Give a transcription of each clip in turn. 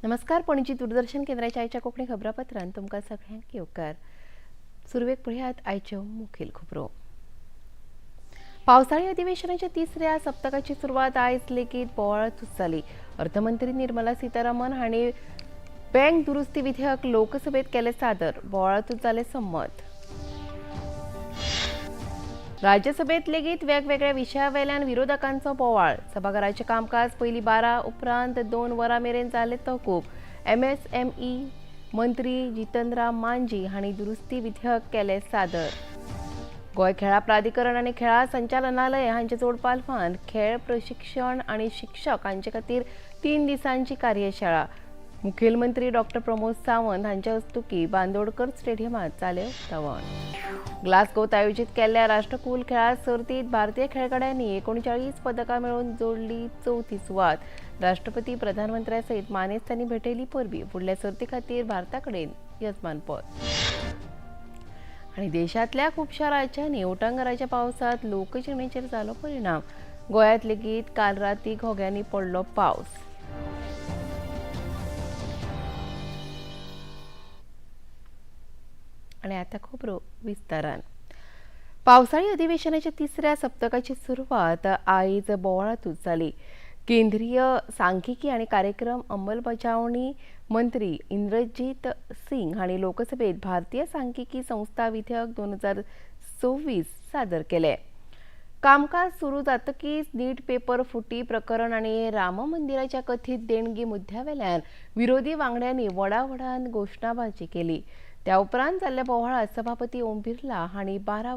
नमस्कार, पणजी दूरदर्शन केंद्राच्या आयच्या कोंकणी खबरापत्रान तुमकां सगळ्यांक येवकार. सुरवेक पळयात आयच्यो मुखेल खबरो. पावसाळी अधिवेशनाच्या तिसऱ्या सप्तकाची सुरवात आयज लेगीत बोवाळांतूच जाली. अर्थमंत्री निर्मला सीतारामन हांणी बँक दुरुस्ती विधेयक लोकसभेत केलें सादर. बोवाळांतूच जालें संमत. राज्यसभेत लेगीत वेगवेगळ्या विशयावेल्यान विरोधकांचो बोवाळ. सभाघराचें कामकाज पयलीं 12 उपरांत 2 वरां मेरेन जालें तहकूब. MSME मंत्री जितन राम मांजी हांणी दुरुस्ती विधेयक केलें सादर. गोंय खेळां प्राधिकरण आनी खेळां संचालनालय हांचे जोडपालवान खेळ प्रशिक्षण आनी शिक्षक हांचे खातीर 3 दिसांची कार्यशाळा. मुखेलमंत्री डॉक्टर प्रमोद सावंत हांच्या हस्तुकीं बांदोडकर स्टेडियमांत जालें उक्तावण. ग्लासगोत आयोजीत केल्ल्या राष्ट्रकुल खेळां सर्तींत भारतीय खेळगड्यांनी 39 पदकां मेळोवन जोडली चवथी सुवात. राष्ट्रपती प्रधानमंत्र्या सयत मानेस्तांनी भेटयली परबी. फुडल्या सर्ती खातीर भारता कडेन यजमानपद. आनी देशांतल्या खुबश्या राज्यांनी उटंगाराच्या पावसांत लोकजिणेचेर जालो परिणाम. गोंयांत लेगीत काल राती घोग्यांनी पडलो पावस. आनी आतां खबरो विस्तारान. पावसाळी अधिवेशनाच्या तिसऱ्या सप्तकाची सुरवात आयज बोवाळांतूच जाली. केंद्रीय सांख्यिकी आनी कार्यक्रम अंमलबजावणी मंत्री इंद्रजीत सिंग हांणी लोकसभेत भारतीय सांख्यिकी संस्था विधेयक 2024 सादर केलें. कामकाज सुरू जातकीच नीट पेपर फुटी प्रकरण आनी राम मंदिराच्या कथीत देणगी मुद्द्यावेल्यान विरोधी वांगड्यांनी व्हडा व्हडान घोशणाबाजी केली. त्या उपरांत जाल्ल्या बोवाळांत सभापती ओम बिर्ला हांणी 12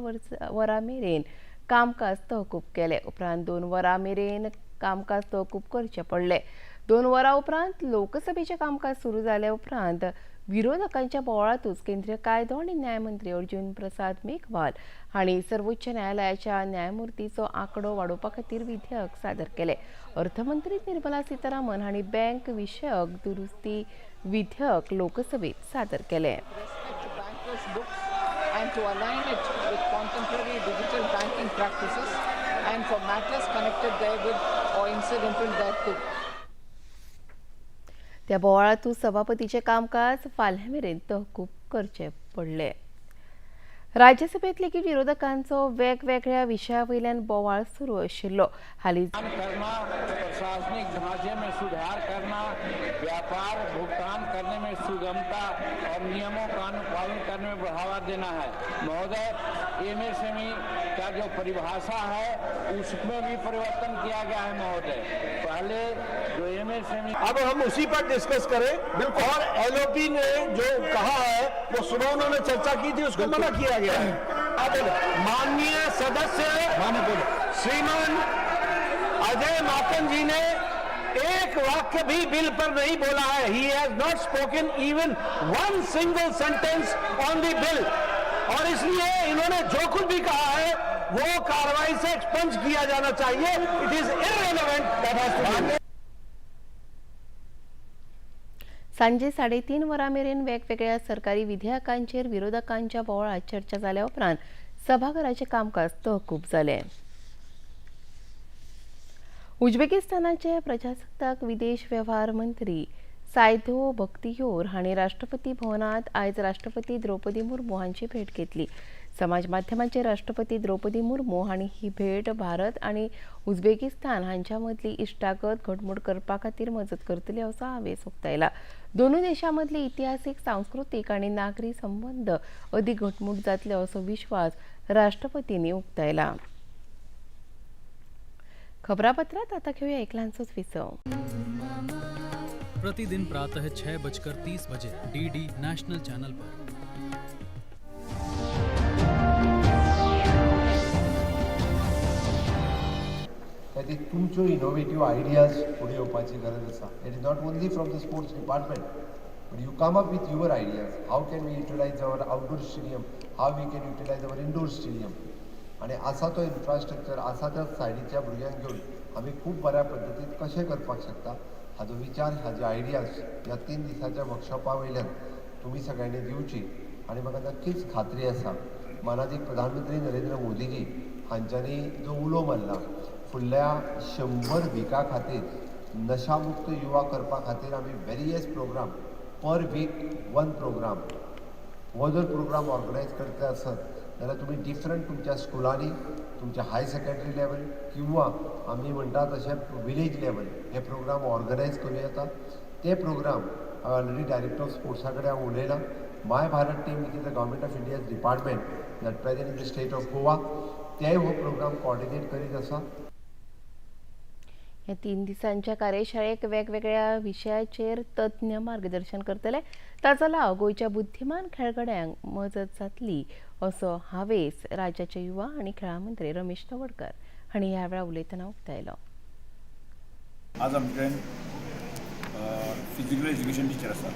वरां मेरेन कामकाज तहकूब केलें. उपरांत 2 वरां मेरेन कामकाज तहकूब करचें पडलें. 2 वरां उपरांत लोकसभेचें कामकाज सुरू जाल्या उपरांत विरोधकांच्या बोवाळांतूच केंद्रीय कायदो आनी न्यायमंत्री अर्जुन प्रसाद मेघवाल हांणी सर्वोच्च न्यायालयाच्या न्यायमुर्तीचो आंकडो वाडोवपा खातीर विधेयक सादर केलें. अर्थमंत्री निर्मला सीतारामन हांणी बँक विशयक दुरुस्ती विधेयक लोकसभेत सादर केलें. And to align it with contemporary digital banking practices and for matters connected therewith or incidental thereto. त्या बोवाळांतूच सभापतीचें कामकाज फाल्यां मेरेन तहकूब करचें पडलें. राज्यसभेत लेगीत विरोधकांचो वेगवेगळ्या विशया वयल्यान बोवाळ सुरू आशिल्लो. हालींच करना, प्रशासनिक ढांचे में सुधार करना, व्यापार भुगतान करने में सुगमता और नियमों का अनुपालन करने में बढ़ावा देना है. महोदय, MSME का जो परिभाषा है उसमें भी परिवर्तन किया गया है. महोदय, पहले जो MSME अब हम उसी पर डिस्कस करें. बिल्कुल. और LOP ने जो कहा है वो सुबह उन्होंने चर्चा की थी, उसको मना किया गया है. अब माननीय सदस्य श्रीमान अजय माकन जी ने एक वाक्य भी बिल पर नहीं बोला है. He has not spoken even one single sentence on the bill और इसलिए इन्होंने जो कुछ भी कहा है वो कार्रवाई से एक्सपंज किया जाना चाहिए. It is irrelevant that has to. सांजे 3:30 वरां मेरेन वेगवेगळ्या सरकारी विधेयकांचेर विरोधकांच्या बोवाळांत चर्चा जाल्या उपरांत सभाघराचें कामकाज तहकूब जालें. उज्बेकिस्तानाचे प्रजासत्ताक विदेश वेव्हार मंत्री सायदो बख्तियोर हांणी राष्ट्रपती भवनांत आयज राष्ट्रपती द्रौपदी मुर्मू हांची भेट घेतली. समाज माध्यमांचेर राष्ट्रपती द्रौपदी मुर्मू हांणी ही भेट भारत आनी उज्बेकिस्तान हांच्या मदली इश्टागत घटमूट करपा खातीर मजत करतली असो हावेस उक्तायला. दोनूय देशां मदले इतिहासीक, सांस्कृतीक आनी नागरी संबंद अदीक घटमूट जातले असो विश्वास राष्ट्रपतींनी उक्तायला. खबरापत्रात आता घेऊया एक ल्हानसोच विसव. प्रतिदिन प्रातः 6:30 बजे DD national चैनल पर. खातीर तुमच्यो इनोवेटीव आयडियाज फुडें येवपाची गरज आसा. It is not only from the sports department, but you come up with your ideas. How can we utilize our outdoor stadium, how we can utilize our indoor stadium. आनी आसा तो infrastructure आसा त्या सायडीच्या भुरग्यांक घेवन आमी खूब बऱ्या पद्दतीन कशें करपाक शकता हाजो विचार, हाजे आयडियाज ह्या 3 दिसाच्या वर्कशॉपा वयल्यान तुमी सगळ्यांनी दिवची. आनी म्हाका नक्कीच खात्री आसा, मानादीक प्रधानमंत्री नरेंद्र मोदीजी हांच्यांनी जो उलो मारला फुडल्या 100 विका खातीर नशामुक्त युवा करपा खातीर आमी various program, per week one program, हो जर प्रोग्राम ऑर्गनायज करता आसत जाल्यार तुमी डिफरंट तुमच्या स्कुलांनी, तुमच्या हाय सेकंडरी लेवल किंवा आमी म्हणटा तशें विलेज लेवल हे प्रोग्राम ऑर्गनायज करूं येता. ते प्रोग्राम हांवें ऑलरेडी डायरेक्टर ऑफ स्पोर्ट्सा कडेन हांव उलयलां. My Bharat team, which is the government of India's department that present in the state of Goa, ते हो प्रोग्राम कॉर्डिनेट करीत आसा. ह्या 3 दिसांच्या कार्यशाळेक वेगवेगळ्या विशयाचेर तज्ञ मार्गदर्शन करतले. ताचो लाव गोंयच्या बुद्धिमान खेळगड्यांक मजत जातली असो हावेस राज्याचे युवा आनी खेळां मंत्री रमेश तवडकर हांणी ह्या वेळार उलयतना उक्तायलो. आज आमचे कडेन फिजिकल एज्युकेशन टिचर आसा,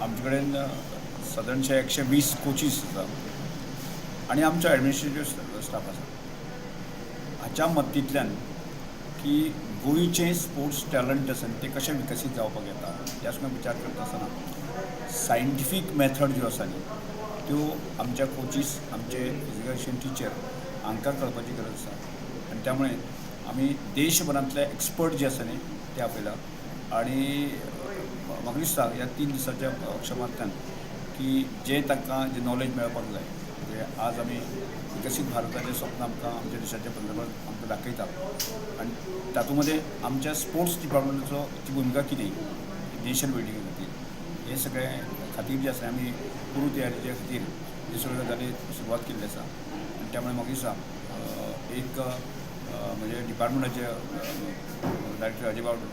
आमचे कडेन सादारणशे 120 कोचीस आसा आनी आमचो एडमिनिस्ट्रेटीव स्टाफ आसा. हाच्या मदतींतल्यान की गोंयचें स्पोर्ट्स टॅलंट आसा तें कशें विकसीत जावपाक येता ह्या सुद्दां विचार करता आसतना सायंटिफीक मेथड ज्यो आसा न्ही त्यो आमच्या कोचीस, आमचे फिजिकल एज्युकेशन टिचर हांकां कळपाची गरज आसा. आनी त्यामुळे आमी देशभरांतले एक्सपर्ट जे आसा न्ही ते आपयला आनी म्हाका दिसता ह्या 3 दिसाच्या वर्कशॉपांतल्यान की जे तांकां जे नॉलेज मेळपाक जाय, म्हणजे आज आमी विकसीत भारताचें स्वप्न आमकां आमच्या देशाचे पंतप्रधान आमकां दाखयता आनी तातूंत मदें आमच्या स्पोर्ट्स डिपार्टमेंटाचो ची भुमिका कितें नेशन बिल्डिंगे खातीर, हे सगळें खातीर जे आसा आमी पूर्व तयारीचे खातीर हे सगळ्यो गजाली सुरवात केल्ली आसा. आनी त्यामुळे म्हाका दिसता एक म्हणजे डिपार्टमेंटाचे डायरेक्टर अजय गावडे,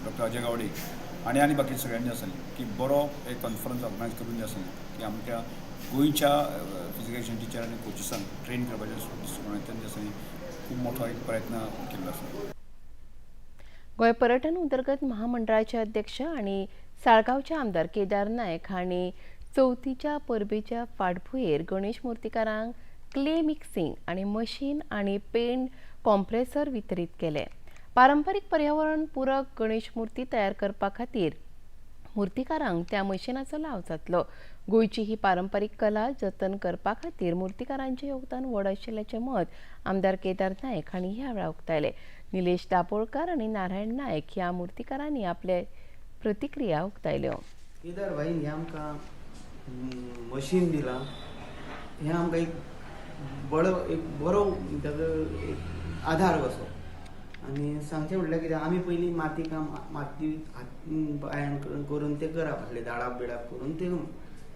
डॉक्टर अजय गावडे आनी आनी बाकी सगळ्यांनी आसा की बरो एक कॉन्फरन्स ऑर्गनायज करून जे आसा की आमच्या गोंयच्या फिजिकल एज्युकेशन टिचर आनी कोचिसांक ट्रेन करपाच्या दृश्टिकोणांतल्यान जे आसा खूब मोठो एक प्रयत्न केल्लो आसा. गोंय पर्यटन उदरगत महामंडळाचे अध्यक्ष आनी साळगांवचे आमदार केदार नायक हांणी चवथीच्या परबेच्या फाटभुंयेर गणेश मुर्तीकारांक क्ले मिक्सिंग आनी मशीन आनी पेंट कॉम्प्रेसर वितरीत केले. पारंपरीक पर्यावरण पूरक गणेश मूर्ती तयार करपा खातीर मुर्तीकारांक त्या मशिनाचो लाव जातलो. गोंयची ही पारंपरीक कला जतन करपा खातीर मुर्तीकारांचें योगदान व्हड आशिल्ल्याचें मत आमदार केदार नायक हांणी ह्या वेळार उक्तायलें. निलेश दाबोळकर आनी नारायण नायक ह्या मुर्तीकारांनी आपले प्रतिक्रिया उक्तायल्यो. केदार भाईन हें आमकां मशीन दिलां, हें आमकां एक बरो ताजो एक आधार कसो. आनी सांगचें म्हटल्यार कितें, आमी पयलीं माती काम माती पायान करून तें करप आसलें, दाळप बिळाप करून तें.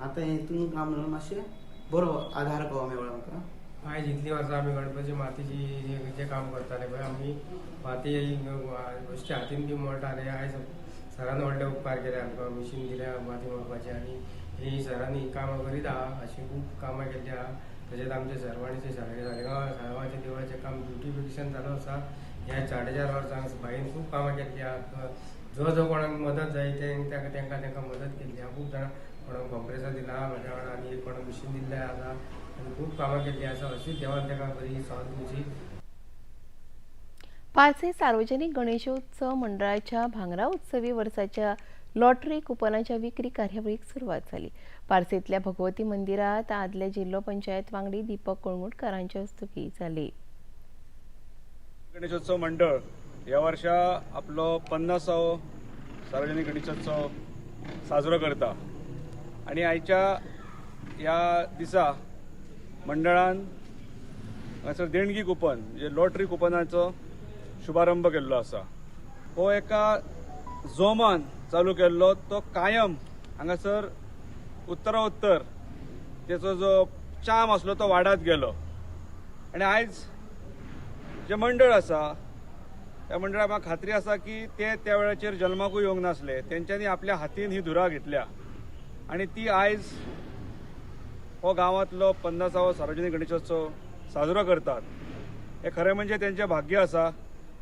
आतां हेतून काम मातशें बरो आधार कसो मेळ्ळो आमकां. आयज इतलीं वर्सां आमी गणपती मातीची जें काम करताले पळय, आमी माती बेश्टे हातीन बी मळटाले. आयज सरान व्हडले उपकार केले आमकां, मिशीन दिल्या माती मळपाचें आनी ही सरांनी कामां करीत आहा, अशीं खूब कामां केल्लीं आहा. तशेंच आमचें सर्वाणीचें साळगांवाचें देवळाचें काम ब्युटिफिकेशन चालू आसा. ह्या 4.5 वर्सांक बाईन खूब कामां केल्लीं आहा. जो जो कोणाक मदत जाय तेंकां तेंकां मदत केल्ली आहा. खूब जाणां कोणाक कॉम्प्रेसर दिलां म्हाज्या वांगडा आनी कोणाक मिशीन दिल्लें आसा आनी खूब कामां केल्लीं आसा. अशीच देवान तेका बरी साथ दिवची. पार्से सार्वजनिक गणेशोत्सव मंडळाच्या भांगरा उत्सवी वर्साच्या लॉटरी कुपनाच्या विक्री कार्यावळीक सुरवात जाली. पार्सेंतल्या भगवती मंदिरात आदले जिल्लो पंचायत वांगडी दीपक कळंगूटकर हांचे हस्तुकीं जाली. गणेशोत्सव मंडळ ह्या वर्षा आपलो 50वो सार्वजनिक गणेशोत्सव साजरो करता आनी आयच्या ह्या दिसा मंडळान हांगासर देणगी कुपन म्हणजे लॉटरी कुपनाचो शुभारंभ केल्लो आसा. हो एका जोमान चालू केल्लो तो कायम हांगासर उत्तरोत्तर तेचो जो चाम आसलो तो वाडत गेलो आनी आयज जे मंडळ आसा त्या मंडळाक म्हाका खात्री आसा की ते त्या वेळाचेर जल्माकूय येवंक नासले, तेंच्यांनी आपल्या हातीन ही धुरा घेतल्या आनी ती आयज हो गांवांतलो 50वो सार्वजनिक गणेशोत्सव साजरो करतात. हे खरें म्हणजे तेंचें भाग्य आसा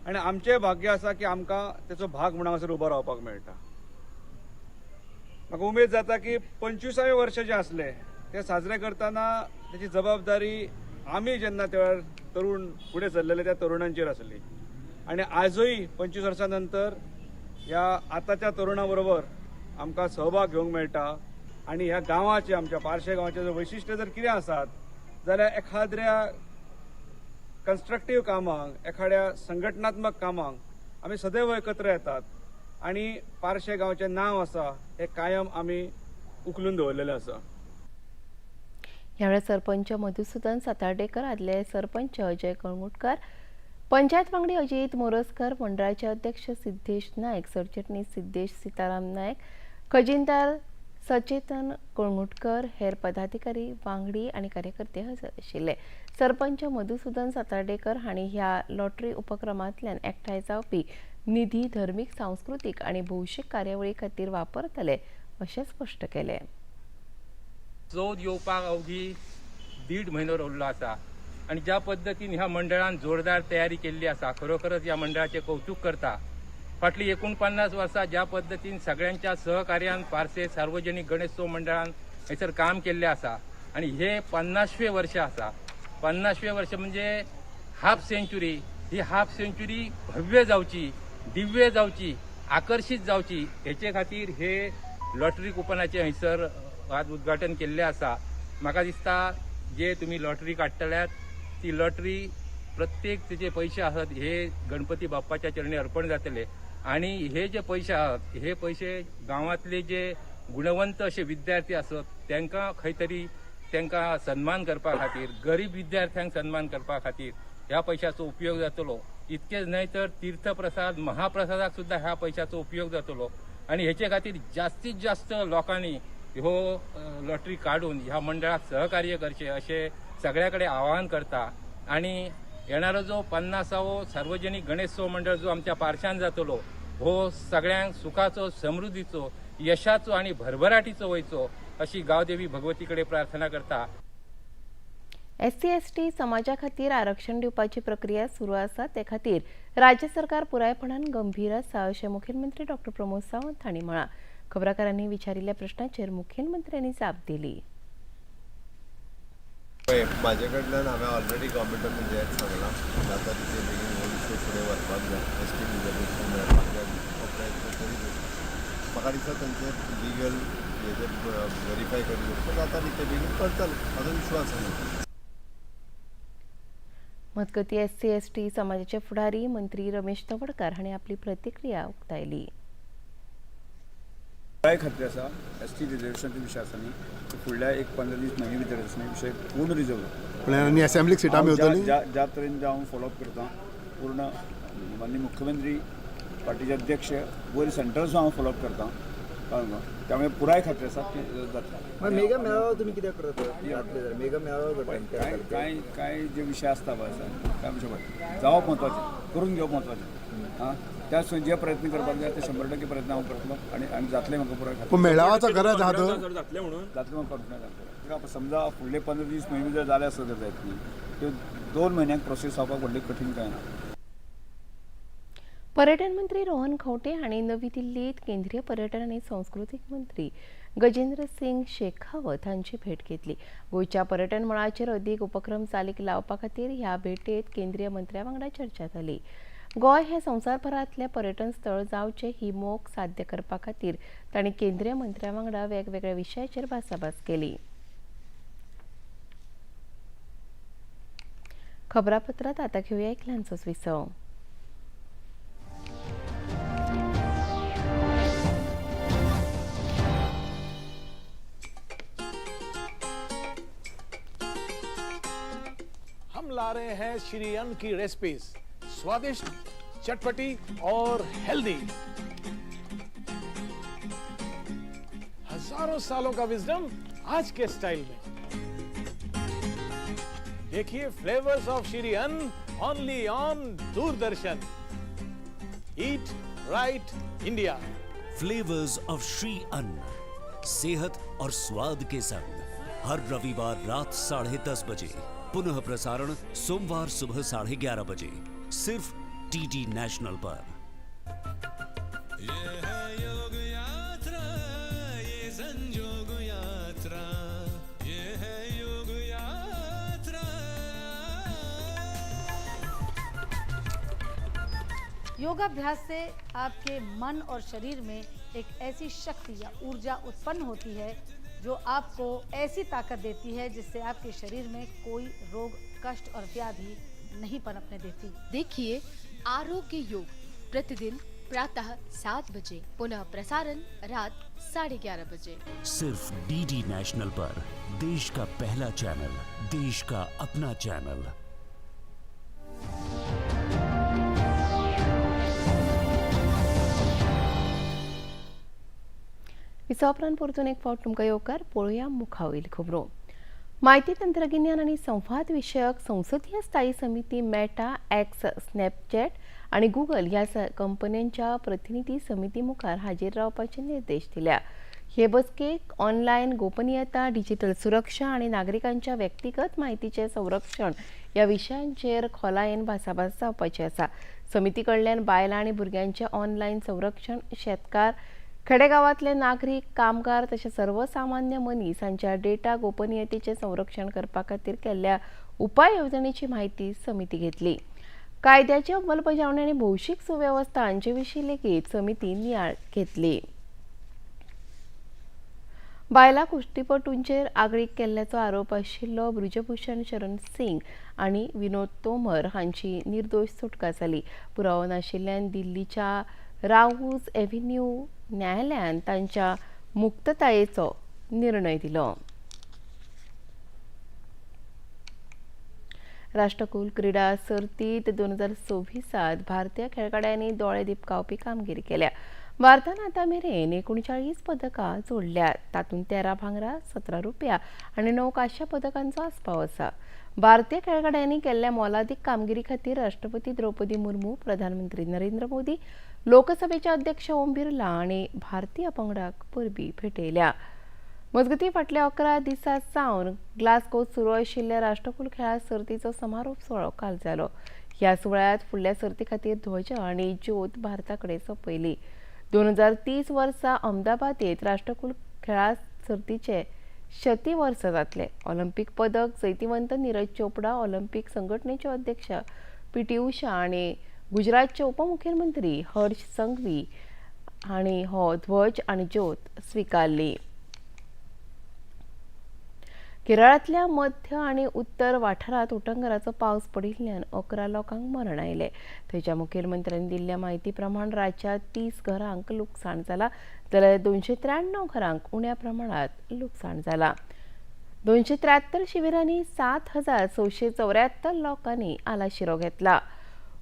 आनी आमचें भाग्य आसा की आमकां तेचो भाग म्हणून हांगासर उबो रावपाक मेळटा. म्हाका उमेद जाता की 25वें वर्ष जें आसलें तें साजरें करतना तेची जबाबदारी आमी जेन्ना त्या वेळार तरुण फुडें सरलेले त्या तरुणांचेर आसली आनी आजूय 25 वर्सां नंतर ह्या आतांच्या तरुणा बरोबर आमकां सहभाग घेवंक मेळटा आनी ह्या गांवाचें, आमच्या पार्शे गांवाचें जर वैशिश्ट्य जर कितें आसात जाल्यार एखाद्र्या कन्स्ट्रक्टीव कामांक, एखाद्या संघटनात्मक कामांक आमी सदैव एकत्र येतात आनी पार्शे गांवचें नांव आसा हें कायम आमी उखलून दवरलेलें आसा. ह्या वेळार सरपंच मधुसूदन सातार्डेकर, आदले सरपंच अजय कळंगुटकर, पंचायत वांगडी अजित मोरजकर, मंडळाचे अध्यक्ष सिद्धेश नायक, सरचिटणीस सिद्धेश सीताराम नायक, खजिनदार सचेतन कळंगुटकर, हेर पदाधिकारी, वांगडी आनी कार्यकर्ते हजर आशिल्ले. सरपंच मधुसूदन सातार्डेकर हांणी ह्या लॉटरी उपक्रमांतल्यान एकठांय जावपी निधी धर्मीक, सांस्कृतीक आनी भौशीक कार्यावळी खातीर वापरतले अशें स्पश्ट केलें. चवथ येवपाक अवघी 1.5 म्हयनो उरलो आसा आनी ज्या पद्दतीन ह्या मंडळान जोरदार तयारी केल्ली आसा, खरोखरच ह्या मंडळाचें कौतुक करता. फाटलीं 49 वर्सां ज्या पद्दतीन सगळ्यांच्या सहकार्यान पार्से सार्वजनिक गणेशोत्सव मंडळान हयसर काम केल्लें आसा आनी हे 50वें वर्ष आसा. 50वें वर्ष म्हणजे हाफ सेंच्युरी. ही हाफ सेंच्युरी भव्य जावची, दिव्य जावची, आकर्शीत जावची हेचे खातीर हे लॉटरी कुपनाचें हयसर आज उद्घाटन केल्लें आसा. म्हाका दिसता जे तुमी लॉटरी काडटल्यात ती लॉटरी प्रत्येक तेजे पयशे आसात हे गणपती बाप्पाच्या चरणी अर्पण जातले आनी हे जे पयशे आसात हे पयशे गांवांतले जे गुणवंत अशे विद्यार्थी आसत तांकां खंय तरी तांकां सन्मान करपा खातीर, गरीब विद्यार्थ्यांक सन्मान करपा खातीर ह्या पयशाचो उपयोग जातलो. इतकेच न्हय तर तीर्थप्रसाद, महाप्रसादाक सुद्दां ह्या पयशाचो उपयोग जातलो आनी हेचे खातीर जास्तीत जास्त लोकांनी ह्यो लॉटरी काडून ह्या मंडळाक सहकार्य करचें अशें सगळ्या कडेन आवाहन करता. आनी येणारो जो 50वो सार्वजनिक गणेशोत्सव मंडळ जो आमच्या पार्शान जातलो हो सगळ्यांक सुखाचो, समृद्धीचो, यशाचो आनी भरभराटीचो वयचो अशी गांवदेवी भगवती कडेन प्रार्थना करता. एससी एसटी समाजा खातीर आरक्षण दिवपाची प्रक्रिया सुरू आसा, ते खातीर राज्य सरकार पुरायपणान गंभीर आसा अशें मुखेलमंत्री डॉक्टर प्रमोद सावंत हांणी म्हळां. खबराकारांनी विचारिल्ल्या प्रश्नाचेर मुखेलमंत्र्यांनी जाप दिली. म्हाजे कडल्यान हांवें ऑलरेडी गव्हर्मेंट ऑफ इंडियाक सांगलां जाता तितले बेगीन हो विशय फुडें व्हरपाक जाय, एस टी रिजर्वेशन मेळपाक जाय, हो प्रयत्न करीत आसा. म्हाका दिसता तांचे लिगल हे जे वेरीफाय करीत आसा जाता तितले बेगीन करतले म्हाजो विश्वास आसा. मजगतीं एससी एसटी समाजाचे फुडारी मंत्री रमेश तवडकर हांणी आपली प्रतिक्रिया उक्तायली. पुराय खात्री आसा एस टी रिजर्वेशनाचे विशय आसा न्ही फुडल्या एक 15 दीस म्हयने भितर आसा विशय पूर्ण रिजर्व आनी असेंब्लीक सिटां मेळटली. ज्या तरेन जे हांव फॉलोअप करता पूर्ण माननीय मुख्यमंत्री, पार्टीचे अध्यक्ष, वयर सेंट्रलचो हांव फॉलोअप करता, त्यामुळे पुराय खात्री आसा की जातलें. मेगा मेळावा तुमी कित्याक करता? मेगा मेळावा कांय कांय जे विशय आसता पळय काय विशय पळय जावप म्हत्वाचें, करून घेवप म्हत्वाचें. आं त्या जे प्रयत्न करपाक जाय ते 100% प्रयत्न हांव करतलो आनी आनी जातलें म्हाका पुराय खात्री. मेळावाचो गरज आहा तर जातलें म्हणून जातलें म्हाका कॉन्फिडन्स आसा. समजा फुडले 15 दीस म्हयने जर जाले आसत जर जायत न्ही त्यो 2 म्हयन्यांक प्रोसेस जावपाक व्हडली कठीण कांय ना. पर्यटन मंत्री रोहन खंवटे हांणी नवी दिल्लीत केंद्रीय पर्यटन आनी सांस्कृतीक मंत्री गजेंद्र सिंग शेखावत हांची भेट घेतली. गोंयच्या पर्यटन मळाचेर अदीक उपक्रम चालीक लावपा खातीर ह्या भेटेत केंद्रीय मंत्र्या वांगडा चर्चा जाली. गोंय हे संवसारभरांतलें पर्यटन स्थळ जावचें ही मोख साध्य करपा खातीर तांणी केंद्रीय मंत्र्या वांगडा वेगवेगळ्या विशयाचेर भासाभास केली. खबरापत्रांत आतां घेवया एक ल्हानसोच विसव. हम ला रहे हैं श्री अन्न की रेसिपीज, स्वादिष्ट, चटपटी और हेल्दी। हजारों सालों का विजडम आज के स्टाइल में। देखिए flavours of Shri Anna only on Doordarshan. Eat right India. Flavours of Shri Anna, सेहत और स्वाद के संग, हर रविवार रात 10:30 बजे, पुनः प्रसारण सोमवार सुबह 11:30 बजे, सिर्फ टीडी नेशनल पर। ये है योग यात्रा, ये संजोग यात्रा, ये है योग यात्रा। योगाभ्यास से आपके मन और शरीर में एक ऐसी शक्ति या ऊर्जा उत्पन्न होती है जो आपको ऐसी ताकत देती है जिससे आपके शरीर में कोई रोग, कष्ट और व्याधि नहीं पनपने देती। देखिए आरोग्य योग प्रतिदिन प्रातः 7 बजे, पुनः प्रसारण रात 11:30 बजे। सिर्फ डीडी नेशनल पर देश का पहला चैनल, देश का अपना चैनल। विसवा परतून एक फावट तुमकां येवकार. पळोवया मुखावयल खबरो. माहिती तंत्रगिन्यान आनी संवाद विशयक संसदीय स्थायी समिती मेटा, एक्स, स्नॅपचॅट आनी गुगल ह्या कंपन्यांच्या प्रतिनिधी समिती मुखार हाजीर रावपाचे निर्देश दिल्या. हे बसकेक ऑनलायन गोपनीयता, डिजिटल सुरक्षा आनी नागरिकांच्या व्यक्तिगत माहितीचें संरक्षण ह्या विशयांचेर खोलायेन भासाभास जावपाची आसा. समिती कडल्यान बायलां आनी भुरग्यांचें ऑनलायन संरक्षण, शेतकार, खेडेगांवांतले नागरीक, कामगार तशें सर्वसामान्य मनीस हांच्या डेटा गोपनीयतेचें संरक्षण करपा खातीर केल्ल्या उपाय येवजणेची म्हायती समिती घेतली. कायद्याची अंमलबजावणी आनी भौशीक सुवेवस्था हांचे विशीं लेगीत समितीन नियाळ घेतली. बायलां कुश्तीपटूंचेर आगळीक केल्ल्याचो आरोप आशिल्लो बृजभूषण शरण सिंग आनी विनोद तोमर हांची निर्दोश सुटका जाली. पुरावो नाशिल्ल्यान दिल्लीच्या राऊज एव्हेन्यू न्यायालयान तांच्या मुक्ततायेचो निर्णय दिलो. राष्ट्रकुल क्रीडा सर्तीत 2026 भारतीय खेळगड्यांनी दोळे दिपकावपी कामगिरी केल्या. भारतान आतां मेरेन 39 पदकां जोडल्यात. तातूंत 13 भांगरा, 17 रुपया आनी 9 कांश्या पदकांचो आस्पाव आसा. भारतीय खेळगड्यांनी केल्ल्या मोलादीक कामगिरी खातीर राष्ट्रपती द्रौपदी मुर्मू, प्रधानमंत्री नरेंद्र मोदी, लोकसभेचे अध्यक्ष ओम बिर्ला आनी भारतीय पंगडाक परबी भेटयल्या. मजगतीं फाटल्या 11 दिसां सावन ग्लासगोत सुरू आशिल्ल्या राष्ट्रकुल खेळां सर्तीचो समारोप सुवाळो काल जालो. ह्या सुवाळ्यांत फुडल्या सर्ती खातीर ध्वज आनी ज्योत भारता कडेन सोंपयली. 2030 वर्सा अहमदाबादेंत राष्ट्रकुल खेळां सर्तीचे 100 वर्स जातले. ऑलिम्पिक पदक जैतिवंत नीरज चोपडा, ऑलिम्पिक संघटनेचे अध्यक्ष पी.टी. उषा आनी गुजरातचे उपमुख्यमंत्री हर्ष संघवी हांणी हो ध्वज आनी ज्योत स्विकारली. केरळांतल्या मध्य आनी उत्तर वाठारांत उटंगराचो पावस पडिल्ल्यान 11 लोकांक मरण आयलें. थंयच्या मुखेलमंत्र्यांनी दिल्ल्या म्हायती प्रमाण राज्यांत 30 घरांक लुकसाण जालां, जाल्यार 293 घरांक उण्या प्रमाणांत लुकसाण जालां. 273 शिबिरांनी 7674 लोकांनी आलाशिरो घेतला.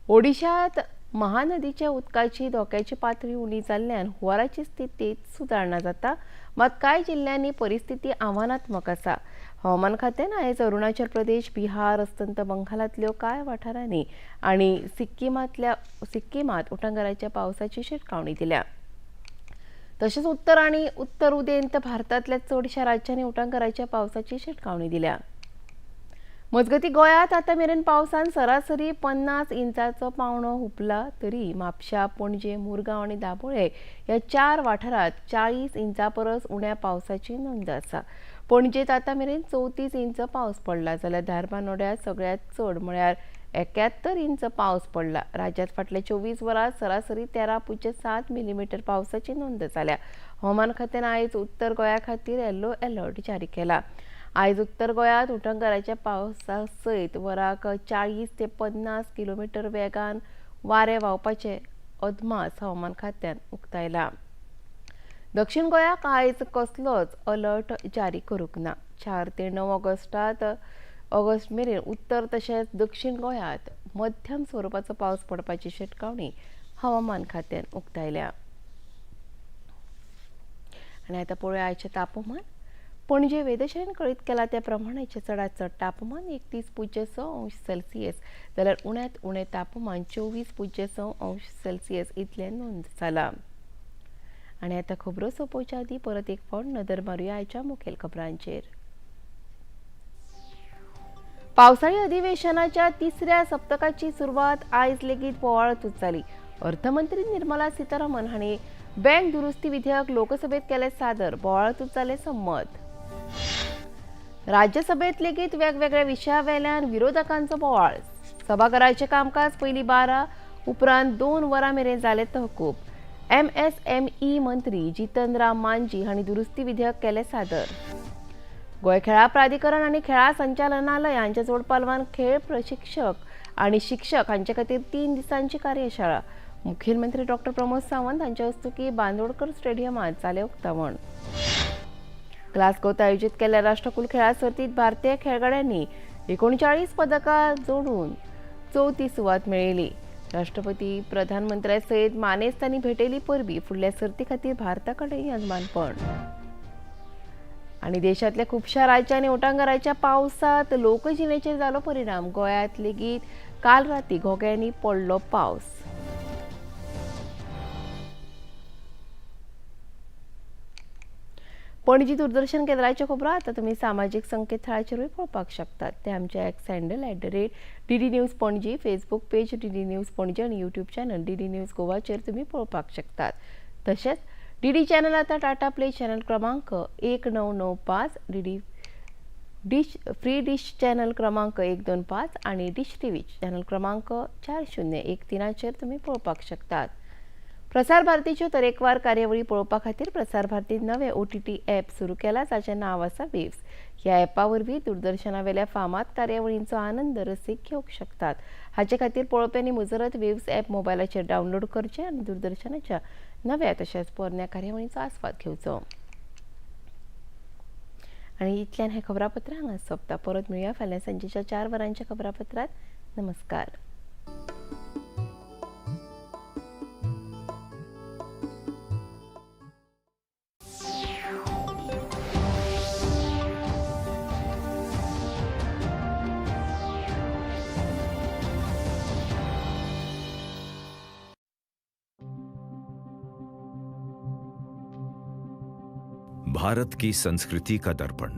ओडिशांत महानदीच्या उदकाची धोक्याची पातळी उणी जाल्ल्यान हुंवाराची स्थितीत सुदारणा जाता, मात कांय जिल्ल्यांनी परिस्थिती आव्हानात्मक आसा. हवामान खात्यान आयज अरुणाचल प्रदेश, बिहार, अस्तंत बंगालांतल्यो कांय वाठारांनी आनी सिक्किमांत उटंगाराच्या पावसाची शिटकावणी दिल्या. तशेंच उत्तर आनी उत्तर उदेंत भारतांतल्या चडशा राज्यांनी उटंगाराच्या पावसाची शिटकावणी दिल्या. मजगतीं गोंयांत आतां मेरेन पावसान सरासरी 50 इंचाचो पावणो हुपला तरी म्हापशा, पणजे, मुरगांव आनी दाबोळे ह्या 4 वाठारांत 40 इंचा परस उण्या पावसाची नोंद आसा. पणजेंत आतां मेरेन 34 इंच पावस पडला, जाल्यार धारबानोड्यां सगळ्यांत चड म्हळ्यार 71 इंच पावस पडला. राज्यांत फाटल्या 24 वरांत सरासरी 13.7 मिलीमिटर पावसाची नोंद जाल्या. हवामान खात्यान आयज उत्तर गोंया खातीर येलो अलर्ट जारी केला. आयज उत्तर गोंयांत उटंगाराच्या पावसा सयत वराक 40 ते 50 किलोमिटर वेगान वारें व्हांवपाचे अदमास हवामान खात्यान उक्तायला. दक्षिण गोंयाक आयज कसलोच अलर्ट जारी करूंक ना. 4 ते 9 ऑगस्ट मेरेन उत्तर तशेंच दक्षिण गोंयांत मध्यम स्वरुपाचो पावस पडपाची शिटकावणी हवामान खात्यान उक्तायल्या. आनी आतां पळोवया आयचें तापमान. पणजे वेधशाळेन कळीत केला त्या प्रमाणाचें चडांत चड तापमान 31.6 अंश सेल्सियस जाल्यार उण्यांत उणें तापमान 24.6 अंश सेल्सियस इतलें नोंद जालां. आनी आतां खबरो सोंपोवच्या आदीं परत एक फावट नदर मारुया आयच्या मुखेल खबरांचेर. पावसाळी अधिवेशनाच्या तिसऱ्या सप्तकाची सुरवात आयज लेगीत बोवाळांतूच जाली. अर्थमंत्री निर्मला सीतारामन हांणी बँक दुरुस्ती विधेयक लोकसभेत केलें सादर, बोवाळांतूच जालें संमत. राज्यसभेत लेगीत वेगवेगळ्या विशयावेल्यान विरोधकांचो बोवाळ. सभाघराचें कामकाज पयलीं 12 उपरांत 2 वरां मेरेन जालें तहकूब. MSME मंत्री जितन राम मांझी हांणी दुरुस्ती विधेयक केलें सादर. गोंय खेळां प्राधिकरण आनी खेळां संचालनालय हांच्या जोडपालवान खेळ प्रशिक्षक आनी शिक्षक हांचे खातीर 3 दिसांची कार्यशाळा. मुखेलमंत्री डॉक्टर प्रमोद सावंत हांच्या हस्तुकीं बांदोडकर स्टेडियमांत जालें उक्तावण. ग्लासगोत आयोजीत केल्ल्या राष्ट्रकुल खेळां सर्तींत भारतीय खेळगड्यांनी 39 पदकां जोडून चवथी सुवात मेळयली. राष्ट्रपती प्रधानमंत्र्या सयत मानेस्तांनी भेटयली परबी. फुडल्या सर्ती खातीर भारता कडेन यजमानपण. आनी देशांतल्या खुबश्या राज्यांनी उटांगाराच्या पावसांत लोकजिणेचेर जालो परिणाम. गोंयांत लेगीत काल राती घोग्यांनी पडलो पावस. पणजी दूरदर्शन केंद्राच्यो खबरो आतां तुमी सामाजीक संकेतथळाचेरूय पळोवपाक शकतात. ते आमचे X handle @DD News Panaji, Facebook page DD News Panaji आनी यूट्यूब चॅनल DD news गोवाचेर तुमी पळोवपाक शकतात. तशेंच डीडी चॅनल आतां टाटा प्ले चॅनल क्रमांक 1995, DD dish free dish channel क्रमांक 125 आनी डिश टीव्ही चॅनल क्रमांक 4013चेर तुमी पळोवपाक शकतात. प्रसार भारतीच्यो तरेकवार कार्यावळी पळोवपा खातीर प्रसार भारतीन नवे OTT app सुरू केला, जाचें नांव आसा वेव्स. ह्या ॲपा वरवीं दूरदर्शनावेल्या फामाद कार्यावळींचो आनंद रसीक घेवंक शकतात. हाचे खातीर पळोवप्यांनी मुजरत वेव्स ॲप मोबायलाचेर डावनलोड करचें आनी दूरदर्शनाच्या नव्या तशेंच पोरण्या कार्यावळींचो आस्वाद घेवचो. आनी इतल्यान हें खबरापत्र हांगा सोंपता. परत मेळुया फाल्यां सांजेच्या 4 वरांच्या खबरापत्रांत. नमस्कार. भारत की संस्कृति का दर्पण,